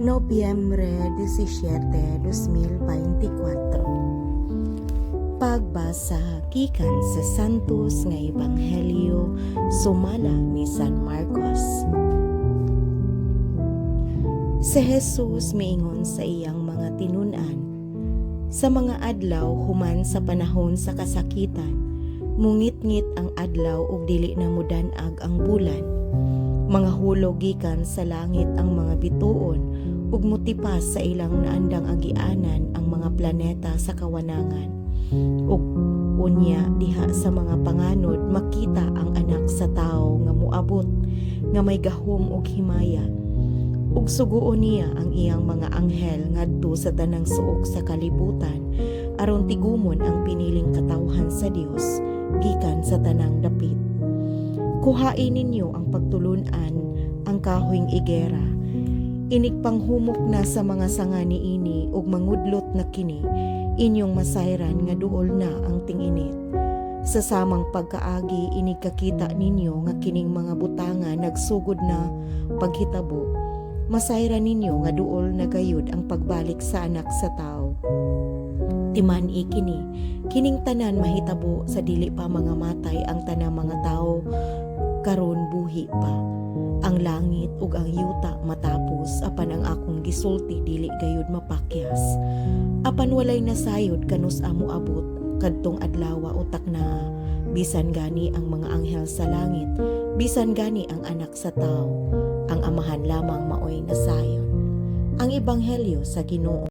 Nobyembre 17, 2024. Pagbasa gikan sa Santos nga Ebanghelyo sumala ni San Marcos. Si Jesus miingon sa iyang mga tinun-an, "Sa mga adlaw human sa panahon sa kasakitan, mungitngit ang adlaw ug dili na mudan-ag ang bulan. Mangahulog gikan sa langit ang mga bituon ug motipas sa ilang naandang agianan ang mga planeta sa kawanangan. Ug unya diha sa mga panganod makita ang Anak sa Tawo nga moabot nga may gahom ug himaya. Ug suguon niya ang iyang mga anghel ngadto sa tanang suok sa kalibutan aron tigumon ang piniling katawhan sa Dios gikan sa tanang dapit. Kuhai ninyo ang pagtulunan ang kahoyng igera. Inig panghumok na sa mga sanga niini ug mangudlot na kini, inyong masayran nga duol na ang ting-init. Sa samang pagkaagi, inig kakita ninyo nga kining mga butanga nagsugod na paghitabo, masayran ninyo nga duol na gayud ang pagbalik sa Anak sa Tawo. Timan-i kini, kining tanan mahitabo sa dili pa mangamatay ang tanang mga tawo karon buhi pa. Ang langit ug ang yuta matapos, apan ang akong gisulti dili gayud mapakyas. Apan walay nasayod kanus-a moabot kadtong adlawa o taknaa, bisan gani ang mga anghel sa langit, bisan gani ang Anak sa Tawo. Ang Amahan lamang maoy nasayod." Ang Ebanghelyo sa Ginoo.